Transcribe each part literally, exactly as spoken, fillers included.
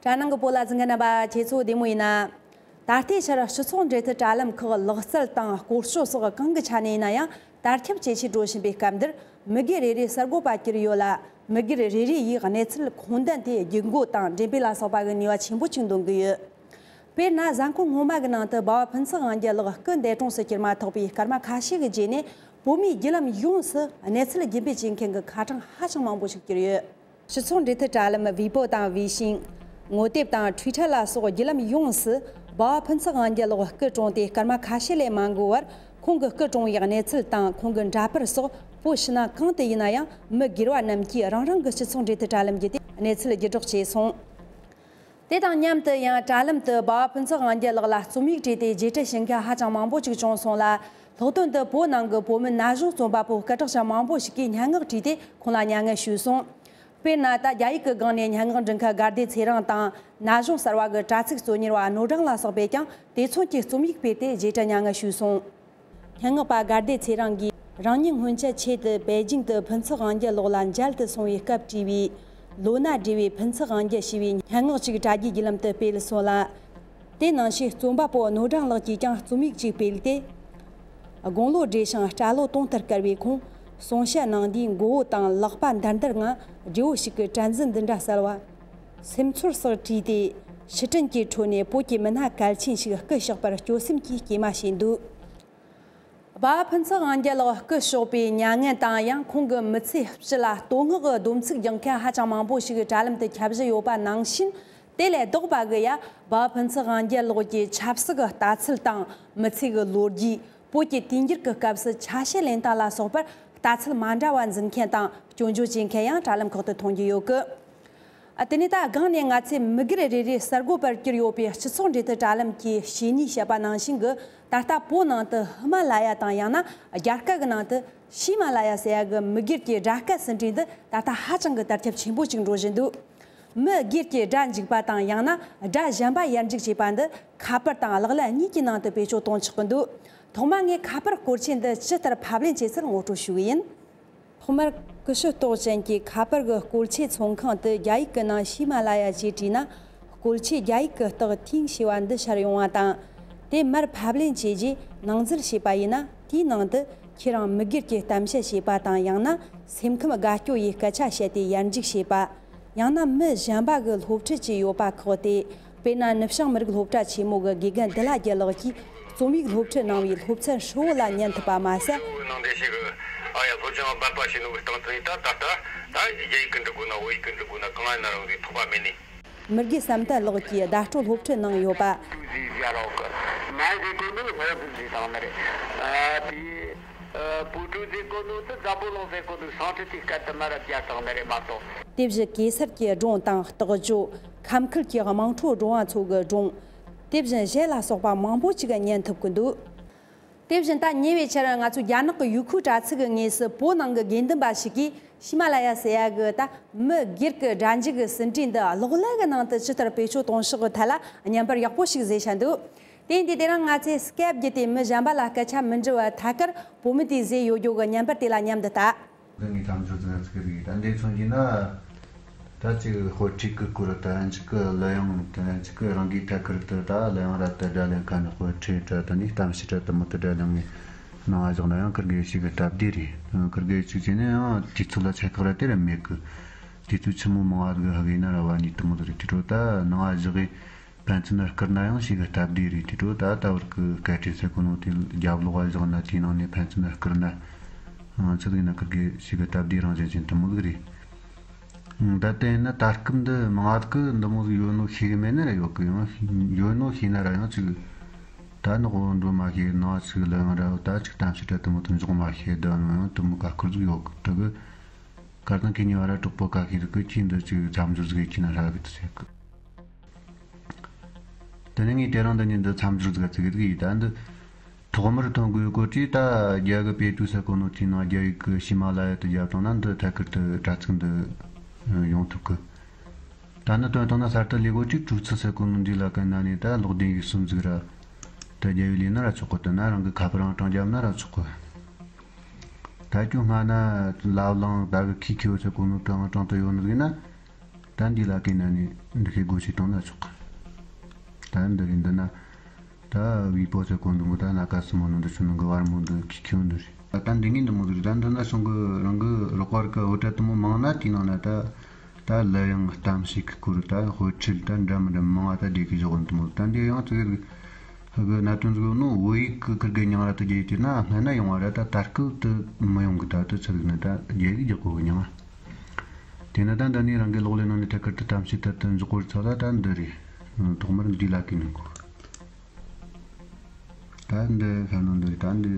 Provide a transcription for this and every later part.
དྲ་ནང་གི་བོད་ལ་གཟིགས་མཁན་རྣམ་པ་ཁྱེད་ཚོ་བདེ་མོ་ཡིན་ན། ད་ལྟའི་ཆར་སྤྱི་ཚོགས་འབྲེལ་མཐུད་དྲ་ལམ་ཁག་ལག་རྩལ་དང་སྐོར་སྐྱོད་སོགས་གང་གི་ཆ་ནས་ཡིན་ན་ཡང་དར་ཁྱབ་ཇེ་ཆེ་འགྲོ་བཞིན་པའི་སྐབས་འདིར། མི་སྒེར་རེ་རེ་གསར་འགོད་པ་གྱུར་ཡོད་ལ། མི་སྒེར་རེ་རེ་ཡིས་གནས་ཚུལ་ཁུངས་ལྡན་དེ་བརྒྱུད་འགོད་དང་འགྲེམས་སྤེལ་ལ་སོགས་པ་གི་ནུས་པ་ཆེན་པོ་ཅིག་འདོན་གི་ཡོད། དཔེར་ན། གཟའ་འཁོར་སྔོན་མ་གི་ནང་དུ་སྦ་བ་ཕུན་ཚོགས་དབང་རྒྱལ་ལགས་སྐུ་འདས་གྲོངས་སུ་གྱུར་མ་ཐག་པའི་སྐར་མ་ཁ་ཤས་ཀྱི་རྗེས་ནས། བོད་མིའི་བརྒྱུད་ལམ་ཡོངས་སུ་གནས་ཚུལ་རྒྱུན་སྤེལ་བྱེད་མཁན་གྱི་ཁ་གྲངས་ཧ་ཅང་མང་པོ་ཞིག་གྱུར་ཡོད། སྤྱི་ཚོགས་འབྲེལ་མཐུད་དྲ་ལམ་ཝི་པོ་དང་ཝེ་ཤིང་། ངོ་དེབ་དང་ཊུའི་ཊར་ལ་སོགས་བརྒྱུད་ལམ་ཡོངས་སུ། སྦ་བ་ཕུན་ཚོགས་དབང་རྒྱལ་ལགས་སྐུ་གྲོངས་ཏེ་སྐར་མ་ཁ་ཤས་ལས་མ་འགོར་བར། ཁོང་གི་སྐུ་གྲོངས་པའི་གནས་ཚུལ་དང་། ཁོང་གི་འདྲ་པར་སོགས་བོད་ཕྱི་ནང་གང་དུ་ཡིན་ན་ཡང་། མི་སྒེར་བ་རྣམས་ཀྱིས་རང་རང་གི་སྤྱི་ཚོགས་འབྲེལ་མཐུད་དྲ་ལམ་བརྒྱུད་དེ་གནས་ཚུལ་བརྒྱུད་སྒྲོག་བྱས་སོང་། དེ་དང་མཉམ་དུ་ཡང་། དྲ་ལམ་དུ་སྦ་བ་ཕུན་ཚོགས་དབང་རྒྱལ་ལགས་ལ་རྩོམ་ཡིག་བྲིས་ཏེ་རྗེས་དྲན་ཞུ་མཁན་ཧ་ཅང་མང་པོ་ཅིག་བྱུང་སོང་ལ། སློབ་སྟོན་དུ་བོད་ནང་གི་བོད་མི་ན་གཞོན་རྩོམ་པ་པོ་སྐད་གྲགས་ཅན་མང་པོ་ཞིག་གིས་སྙན་ངག་བྲིས་ཏེ་ཁོང་ལ་མྱ་ངན་ཞུས་སོང་། དཔེར་ན། ད་རྒྱ་ཡིག་གི་སྒང་ནས་སྙན་ངག་འབྲི་མཁན་དགའ་བདེ་ཚེ་རིང་དང་། ན་གཞོན་གསར་བ་གི་དྲ་ཚིགས་གཙོ་གཉེར་བ་རྣོ་སྦྱང་ལ་སོགས་པས་ཀྱང་དེ་མཚོན་གྱི་རྩོམ་ཡིག་སྤེལ་ཏེ་རྗེས་དྲན་མྱ་ངན་ཞུས་སོང་། སྙན་ངག་པ་དགའ་བདེ་ཚེ་རིང་གིས། རང་ཉིད་སྔོན་ཆད་ཆེད་དུ་པེ་ཅིང་དུ་ཕུན་ཚོགས་དབང་རྒྱལ་ལགས་ལ་མཇལ་དུ་སོང་བའི་སྐབས་བྲིས་པའི། ལོ་ན་བགྲེས་པའི་ཕུན་ཚོགས་དབང་རྒྱལ་ཞེས་པའི་སྙན་ངག་ཅིག་དྲ་རྒྱའི་བརྒྱུད་ལམ་དུ་སྤེལ་སོང་ལ། དེ་ནང་བཞིན་རྩོམ་པ་པོ་རྣོ་སྦྱང་ལགས་ཀྱིས་ཀྱང་རྩོམ་ཡིག་ཅིག་སྤེལ་ཏེ། དགུང་ལོ་བགྲེས་ཤིང་སྐྲ་ལོ་དུང་ལྟར་དཀར་བའི་ཁོང་། གསུང་བཤད་གནང་དུས་མགོ་བོ་དང་ལག་པ་འདར་འདར་ངང་། བགྲེས་པོ་ཞིག་གི་དྲན་འཛིན་འདི་འདྲ་གསལ་བ། སེམས་ཚོར་སོགས་བྲིས་ཏེ། ཕྱིར་དྲན་གྱི་ཁྲོད་ནས་བོད་ཀྱི་མི་སྣ་གལ་ཆེན་ཞིག་སྐུ་གཤེགས་པར་སྐྱོ་སེམས་ཀྱིས་སྐྱེལ་མ་བྱས་འདུག། སྦ་བ་ཕུན་ཚོགས་དབང་རྒྱལ་ལགས་སྐུ་གཤེགས་པའི་མྱ་ངན་དང་། ཡང་ཁོང་གི་མི་ཚེའི་དཔྱིད་ལ་བསྟོད་བསྔགས་ཀྱི་སྡོམ་ཚིག་རྒྱག་མཁན་ཧ་ཅང་མང་པོ་ཞིག་དྲ་ལམ་དུ་ཁྱབ་བཞིན་ཡོད་པ་ནང་བཞིན། དེ་ལས་ལྡོག་པ་གི་ཡ། སྦ་བ་ཕུན་ཚོགས་དབང་རྒྱལ་ལགས་ཀྱི་ཆབ་སྲིད་ཀྱི་ལྟ་ཚུལ་དང་། མི་ཚེ་གི་ལོ་རྒྱུས། བོད་ཀྱི་དུས་འགྱུར་གྱི་སྐབས་སུ་ཆ་ཤས་ལེན་སྟངས་ལ་སོགས་པར་ལྟ་ཚུལ་མ་འདྲ་བ་འཛིན་མཁན་དང་སྐྱོན་བརྗོད་བྱེད་མཁན་ཡང་དྲ་ལམ་ཁག་ཏུ་མཐོང་རྒྱུ་ཡོད་གི། ཨ། དེ་ནས་ད་སྒང་ནས་ང་ཚོས་མི་སྒེར་རེ་རེ་གསར་འགོད་པར་གྱུར་ཡོད་པའི་སྤྱི་ཚོགས་འབྲེལ་མཐུད་དྲ་ལམ་གྱི་བྱས་ཉེས་བཤད་པ་ནང་བཞིན་གྱི། ད་ལྟ་བོད་ནང་དུ་ཧི་མ་ལ་ཡ་དང་། ཡང་ན་རྒྱ་སྐད་ཀྱི་ནང་དུ་ཤི་མ་ལ་ཡ་ཟེར་ཡ་གི་མི་སྒེར་གྱི་སྒྲ་སྐད་ཟིན་བྲིས་འདི་ད་ལྟ་ཧ་ཅང་གི་དར་ཁྱབ་ཆེན་པོ་ཅིག་འགྲོ་བཞིན་འདུག། མི་སྒེར་གྱི་སྒྲ་འཇུག་པ་དང་། ཡང་ན་སྒྲ་གཞན་པ་ཡར་འཇུག་བྱེད་པ་འདི་ཁ་པར་དང་གློག་ཀླད་གཉིས་ཀྱི་ནང་དུ་བེད་སྤྱོད་གཏོང་ཆོག་གི་འདུག། ཐོག་མ་ངས་ཁ་པར་སྐོར་ཆས་འདི་ཇི་ལྟར་ཕབ་ལེན་བྱེད་ཚུལ་ངོ་སྤྲོད་ཞུ་གི་ཡིན། ཐོག་མར་ཀུ་ཤུ་གཏོགས་ཅན་གྱི་ཁ་པར་གྱི་སྐོར་ཆས་ཚོང་ཁང་དུ་རྒྱ་ཡིག་གི་ནང་ཤི་མ་ལ་ཡ་ཅེས་བྲིས་ན། སྐོར་ཆས་རྒྱ་ཡིག་གི་རྟགས་ཐིང་ཞེས་པ་འདི་ཤར་ཡོང་བ་དང་། དེ་མར་ཕབ་ལེན་བྱས་རྗེས་ནང་འཛུལ་བྱས་པ་ཡིན་ན། དེའི་ནང་དུ་ཁྱེད་རང་མི་སྒེར་གྱི་གཏམ་བཤད་བྱས་པ་དང་། ཡང་ན་སེམས་ཁམས་དགའ་སྐྱོ་ཡི་སྐད་ཆ་བཤད་དེ་ཡར་འཇུག་བྱས་པ། ཡང་ན་མི་གཞན་པ་གི་སློབ་ཁྲིད་ཅིག་ཡོད་པ་ཁག་སྟེ། དཔེར་ན། ནུབ་བྱང་མི་རིགས་སློབ་གྲྭ་ཆེན་མོ་གི་དགེ་རྒན་བདེ་ལ་རྒྱལ་ལགས་ཀྱིས་རྩོམ་ཡིག་སློབ་ཁྲིད་གནང་བའི་སློབ་ཚན་ཧྲིལ་བོ་ལ་ཉན་ཐུབ་པ་མ་ཟད། ནང་འདྲེན་བྱེད་གི། ཨ་ཡ། སློབ་སྦྱོང་འབད་པ་བྱས་ནོ་གི་སྟེང་དུ་ཡིན། ད་ད་ལྟ་ད་རྒྱ་ཡིག་གི་འབྲི་དགོས་ན། བོད་ཡིག་གི་འབྲི་དགོས་ན། གང་ཡིན་ན་རང་གི་ཐོགས་པ་མེད་ནི། མི་དགེ་བསམ་གཏན་ལགས་ཀྱིས་བརྡ་སྤྲོད་སློབ་ཁྲིད་གནང་ཡོད་པ། ཀྲུའུ་ཞི་ཟེར་རོགས་གི། མན་ཟེར་གོ་ནོ་ཧོ་ཟི་ཟི་དང་ནི་རེད། ཨ་དེ། ཨ་པུ་ཀྲུའུ་ཟེར་གོ་ནོ་དེ་འཛམ་བུ་གླིང་ཟེར་གོ་ནོ་སང་ཁྲི་དེ་སྐད་དུ་མར་ར་བརྒྱབ་དང་ནི་རེད་མ་གཏོགས། དེ་བཞིན་གེ་སར་གྱི་སྒྲུང་དང་རྟོགས་བརྗོད། ཁམས་ཁུལ་གྱི་དམངས་ཁྲོད་འགྲོ་བ་ཚོ་གི་སྒྲུང་། དེ་བཞིན་གཞས་ལ་སོགས་པ་མང་པོ་ཅིག་ཉན་ཐུབ་ཀྱི་འདུག། དེ་བཞིན་ད་ཉེ་བའི་ཆར་ང་ཚོ་རྒྱ་ནག་གི་ཡུ་ཁུའུ་དྲ་ཚིགས་ཀྱི་ངོས་སུ་བོད་ནང་གི་དགེ་འདུན་པ་ཞིག་གིས་ཧི་མ་ལ་ཡ་ཟེར་ཡ་གི་ད་མི་སྒེར་གྱི་སྒྲ་འཇུག་གི་ཟིན་བྲིས་འདི་གློག་ཀླད་ཀྱི་ནང་དུ་ཇི་ལྟར་བེད་སྤྱོད་གཏོང་ཕྱོགས་ཀྱི་ཐད་ལ་བརྙན་པར་ཡག་པོ་ཞིག་བཟོས་བཞག་འདུག། དེ་ཡིན་དུས་དེ་རིང་ང་ཚོས་སྐེབ་བརྒྱུད་དེ་མི་གཞན་པ་ལ་སྐད་ཆ་མི་འདྲི་བར་ཐད་ཀར་བོད་མི་དེས་བཟོས་ཡོད་རྒྱུ་གི་བརྙན་པར་དེ་ལ་མཉམ་དུ་ལྟ། ད་ངས་མཚམས་སྦྱོར་ཟིག་ཟིག་ཡིན། ད་འདི་མཚོན་གྱི་ན། ད་ཅིག་དཔེ་ཁྲིད་ཀྱི་སྐོར་དང་། ཅིག་གི་གླུ་དབྱངས་དང་། ཅིག་གི་རང་གིས་ཐད་ཀར་དུ་ད་གླུ་དབྱངས་ར་དུ་སྒྲ་ལེན་མཁན་ནི་དཔེ་ཁྲིད་ར་དང་ནི་གཏམ་བཤད་ར་དུ་མོ་དུ་སྒྲ་ལེན་ངེས་ནང་བཞག་ན་ཡང་ཁིར་གེ་ཞིག་གི་སྟབས་བདེ་རེད། ཁིར་གེ་ཞིག་བྱས་ན་ཡང་དུས་ཚོད་ལ་ཆད་ཁག་ར་དེ་ར་མེད་གི། དུས་ཚོད་ཆི་མོ་མང་བ་ཟིག་ཧ་གི་ན་ར་བ་ནི་དུ་མོ་ཟིག་རེད། དེ་འཕྲོ་ད་ནང་བཞག་གི། ཕན་ཚུན་བསྐུར་ན་ཡང་ཞིག་གི་སྟབས་བདེ་རེད། དེ་འཕྲོ་ད་ལྟ་བར་གི་སྐད་འཕྲིན་ཟེར་གོ་ནོ་དེ་རྒྱབ་ལོགས་བཞག་ན་དེའི་ནང་ནས་ཕན་ཚུན་བསྐུར་ན་ཆི་ཟིག་ན་ཁིར་གི་ཞིག་གི་སྟབས་བདེ་རང་བཞིན་ཅན་དུ་མོ་ཟིག་རེད། ད་ལྟ་ཡིན་ན་ད་སྐབས་འདི་མང་ང་ཟིག་གི་འདི་མོ་ཟིག་ཡོད་ནོ་ཤེས་གི་མེད་ན་ར་ཡོད་གི། ཡང་ཡོད་ནོ་ཤེས་ན་ར་ཡང་ཅིག་ད་ནག་པོ་འགྲོ་མ་ཤེས་ནོ་ཅིག་ལ་ཡང་ར་ད་ཅིག་གཏམ་བཤད་ར་དུ་མོ་དུ་འཇོག་མ་ཤེས། ད་ནོ་ཡང་དུ་མོ་ག་སྐོར་ཟིག་ཡོད་གི། དེ་གི་གར་དང་ཁེ་ཉེ་བ་ར་གྲོགས་པོ་ག་ཤེས་ཟིག་གི་ཁྱིས་འདི་ཅིག་མཚམས་སྦྱོར་ཟིག་ཡེ་ཁྱིས་ན་ཧྲ་གི་དུ་ཟེར་གི། དེ་ནས་ངས་དེ་རིང་འདི་ཉིད་འདི་མཚམས་སྦྱོར་ཟིག་ཙིག་གི་ཡིན། ད་འདི་ཐོག་མར་ཐོན་དགོས་སྐོར་གྱིས་ད་རྒྱ་གི་པེ་ཏུའུ་ཟེར་གོ་ནོ་དེའི་ནང་རྒྱ་ཡིག་གི་ཧི་མ་ལ་ཡ་དུ་བརྒྱབ་བཏང་ན་འདི་ཐད་ཀར་དུ་དྲ་ཚིགས་འདི་ཡོང་ཐུབ་གི། ད་ནི་དོན་དག་ན་གསར་དུ་ལས་སྒོ་ཅིག་ཀྲུའུ་ཙི་ཟེར་གོ་ནོ་འདི་ལ་གན་ན་ནས་ད་ཀློག་འདོན་ཡིག་གསུམ་ཟིག་ར་ད་རྒྱ་ཡིག་ལས་ན་ར་ཆོག་གི། དེ་ན་རང་གི་ཁ་པར་ཨང་གྲངས་བརྒྱབ་ན་ར་ཆོག་གི། ད་ཁྱོད་སྔ་ན་ལབ་ལང་ད་གི་ཁི་ཁྱོད་ཟེར་གོ་ནོ་གྲངས་གྲངས་དུ་ཡོད་ནི་ཟིག་ན། ད་འདི་ལ་ཀའི་ནང་ནས་འདི་ཤེས་དགོས་ཤེས་བཏང་ན་ཆོག་གི། ད་འདི་རེད། འདི་ན་ད་བི་པོ་ཚེ་གོང་འདི་མོ། ད་ན་ཀ་སི་མོ་ནོ་འདི་ཆུ་ནང་གི་བར་མོ་འདི་ཁི་ཁྱོད་འདི་རེད། ད་འདི་ངའི་འདི་མོ་འདི་རེད། ད་འདི་ན་སོང་གི་རང་གི་ལོག་པར་གི་འོ་ཏྲ་དུ་མོ་མང་ན་དེའི་ནང་ན་ད་ད་ལ་ཡང་གཏམ་ཞིག་གི་སྐོར་ད་དཔེ་ཁྲིད་ད་འདྲ་མི་འདྲ་མང་བ་ད་བསྡད་གི་བཞག་འདི་མོ། ད་འདི་ཡང་ཚིག་གི་གནད་དོན་ཟིག་ནོ། བོད་ཡིག་གི་ཁིར་གི་མྱིང་ར་དུ་རྒྱས་ཏེ་ན་སྔ་ན་ཡོང་བ་ར་ད་ད་སྐབས་དུ་མི་ཡོང་གི། ད་དུ་ཚིག་ནི་ད་རྒྱས་གི་རྒྱག་གོ་གི་མྱིང་ང་། དེ་ནི་ད་འདི་ནས་རང་གི་གློག་ཀླད་ནང་ནས་ཐད་ཀར་དུ་གཏམ་བཤད་ཐད་དུ་འཇོག་གོ་ཚོད་ལ་ད་འདི་རེད། ཐོག་མར་འདི་ལ་ཀའི་ནང་གོ། ད་འདི་ཤ་ནང་འདི་རེད། ད་འདི་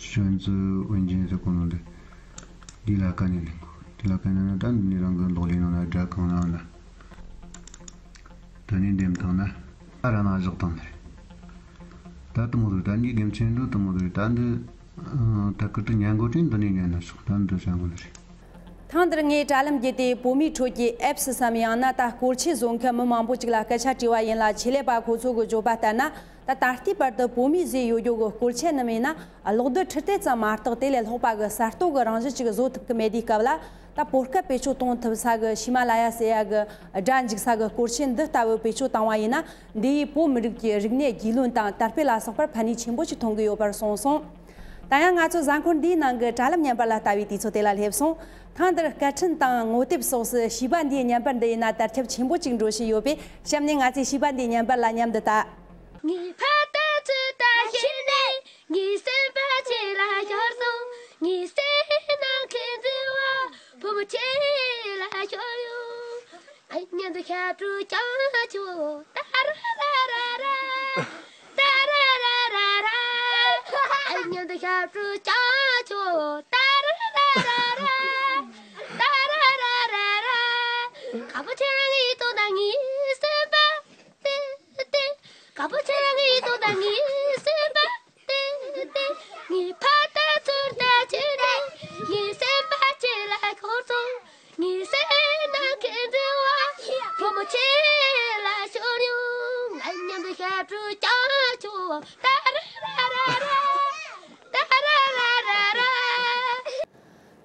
ཤོན་ཙི་ཝུན་ཅིན་ཟེར་གོ་ནོ་འདི། འདི་ལ་ཀ་ནས་ལེན་གོ། འདི་ལ་ཀ་ནས་ན་ད་འདི་ནས་རང་གི་གློག་ཀླད་ནང་ན་སྒྲ་གང་ལ་ན། ད་ནི་འདེམས་བཏང་ན་ཨ་ར་ན་བཞག་བཏང་ནི་རེད། ད་དུ་མོ་རེད། ད་འདི་དགེ་མཚན་འདི་དུ་མོ་རེད། ད་འདི་ཐད་ཀར་དུ་ཉན་དགོས་དྲན་འདི་ནས་ཉན་ན་ཆོག་ད་འདི་བྱ་དགོས་ནི་རེད། ཐེངས་འདིར་ངས་དྲ་ལམ་བརྒྱུད་དེ་བོད་མིའི་ཁྲོད་ཀྱི་ཨེབ་སི་སམ་ཡང་ན་ད་སྐོར་ཆས་བཟོ་མཁན་མི་མང་པོ་ཅིག་ལ་སྐད་ཆ་དྲིས་པ་ཡིན་ལ། ཆེད་ལས་པ་ཁོ་ཚོ་གི་བརྗོད་པ་ལྟར་ན། ད་ད་ལྟའི་བར་དུ་བོད་མིས་བཟོས་ཡོད་རྒྱུ་གི་སྐོར་ཆས་རྣམས་ཡིན་ན་གློག་རྡུལ་འཕྲུལ་དེབ་ཙམ་མ་གཏོགས་དེ་ལས་ལྷག་པ་གི་གསར་གཏོད་ཀྱི་རང་བཞིན་ཅིག་བཟོ་ཐུབ་ཀྱི་མེད་དུས་སྐབས་ལ། ད་བོད་སྐད་བེད་སྤྱོད་གཏོང་ཐུབ་ས་གི་ཧི་མ་ལ་ཡ་ཟེར་ཡ་གི་སྒྲ་འཇུག་ས་གི་སྐོར་ཆས་འདི་ལྟ་བུ་བེད་སྤྱོད་བཏང་བ་ཡིན་ན། འདི་ཡིས་བོད་མི་རིགས་ཀྱི་རིག་གནས་རྒྱུས་ལོན་དང་དར་སྤེལ་ལ་སོགས་པར་ཕན་ནུས་ཆེན་པོ་ཞིག་ཐོན་གྱི་ཡོད་པར་གསུངས་སོང་། ད་ཡང་ང་ཚོ་གཟའ་འཁོར་འདིའི་ནང་གི་དྲ་ལམ་བརྙན་པར་ལ་ལྟ་བའི་དུས་ཚོད་དེ་ལ་སླེབས་སོང་། ཐེངས་འདིར་སྐད་འཕྲིན་དང་ངོ་དེབ་སོགས་སུ་བྱིས་པ་འདིའི་བརྙན་པར་འདི་ཡིན་ན་དར་ཁྱབ་ཆེན་པོ་ཅིག་འགྲོ་བཞིན་ཡོད་པས། གཤམ་ནས་ང་ཚོས་བྱིས་པ་འདིའི་བརྙན་པར་ལ་མཉམ་དུ་ལྟ། ངའི་ཕ་ད་ཚོད་ལྟ་ཤེས་ནས་ངའི་སེམས་པ་ཆེ་ལ་ཤོར་སོང་། ངའི་སེམས་ནང་ཁེངས་བརྩེ་བ་བུ་མོ་ཆེ་ལ་ཤོར་ཡོང་། ཨ་མཉམ་དུ་ཞབས་བྲོ་རྐྱང་ཆོག་ཏཱ་ར་ར་ར་ར། ཏཱ་ར་ར་ར་ར། ཨ་མཉམ་དུ་ཞབས་བྲོ་རྐྱང་ཆོག་ཏཱ་ར་ར་ར་ར། ཏཱ་ར་ར་ར་ར། དཀར་པོ་ཆེ་རང་ངའི་དོན་དག་ངའི་སེམས་པ། ཏེ་ཏེ། དཀར་པོ་ཆེ་རང་ངའི་དོན་དག་ངའི་སེམས་པ། ཏེ་ཏེ། ངའི་ཕ་ད་ཚོད་ལྟ་ཆེ་ནས་ངའི་སེམས་པ་ཆེ་ལ་ཤོར་སོང་། ངའི་སེམས་ནང་ཁེངས་བརྩེ་བ་བུ་མོ་ཆེ་ལ་ཤོར་ཡོང་། ང་མཉམ་དུ་ཞབས་བྲོ་རྐྱང་ཆོག་ཏཱ་ར་ར་ར་ར། ཏཱ་ར་ར་ར་ར།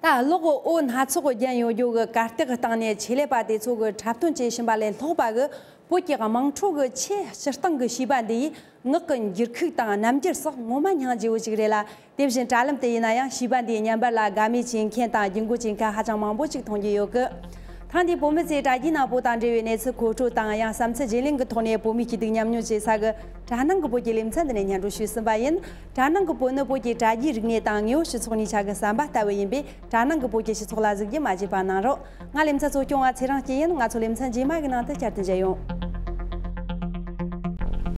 ད་གློག་འོད་སྣ་ཚོགས་བརྒྱན་ཡོད་རྒྱུ་གི་གར་སྟེགས་སྟེང་ནས་ཆེད་ལས་པ་དེ་ཚོ་གི་འཁྲབ་སྟོན་བྱེད་བཞིན་པ་ལས་ལྷག་པ་གི། བོད་ཀྱི་དམངས་ཁྲོད་ཀྱི་ཆེས་སྤྱིར་བཏང་གི་བྱིས་པ་འདི་ཡིས་ངག་གི་འགྱུར་ཁུག་དང་རྣམ་འགྱུར་སོགས་ངོ་མ་སྙིང་རྗེ་བོ་ཞིག་རེད་ལ། དེ་བཞིན་དྲ་ལམ་དུ་ཡིན་ན་ཡང་བྱིས་པ་འདིའི་བརྙན་པར་ལ་དགའ་མོས་བྱེད་མཁན་དང་རྒྱུན་འཁྱོངས་བྱེད་མཁན་ཧ་ཅང་མང་པོ་ཞིག་མཐོང་རྒྱུ་ཡོད་གི། ཐེངས་འདིའི་བོད་མི་ཚོས་དྲ་རྒྱའི་ནང་བོད་དང་འབྲེལ་བའི་གནས་ཚུལ་མཁོ་སྤྲོད་དང་། ཡང་བསམ་ཚུལ་བརྗེ་ལེན་གྱི་ཐོག་ནས་བོད་མིའི་སྐྱིད་སྡུག་མཉམ་མྱོང་བྱེད་ས་གི་དྲ་ནང་གི་བོད་ཀྱི་ལེ་ཚན་འདི་ནས་སྙན་སྒྲོན་ཞུས་ཟིན་པ་ཡིན། དྲ་ནང་གི་བོད་ནི་བོད་ཀྱི་དྲ་རྒྱའི་རིག་གནས་དང་དངོས་ཡོད་སྤྱི་ཚོགས་གཉིས་ཆ་གི་ཟམ་པ་ལྟ་བུ་ཡིན་པས། དྲ་ནང་གི་བོད་ཀྱི་སྤྱི་ཚོགས་ལ་གཟིགས་རྒྱུ་མ་བརྗེད་པ་གནང་རོགས། ང་ལེ་ཚན་གཙོ་སྐྱོང་བ་ཚེ་རིང་སྐྱིད་ཡིན། ང་ཚོ་ལེ་ཚན་རྗེས་མ་གི་ནང་དུ་བསྐྱར་དུ་མཇལ་ཡོང་།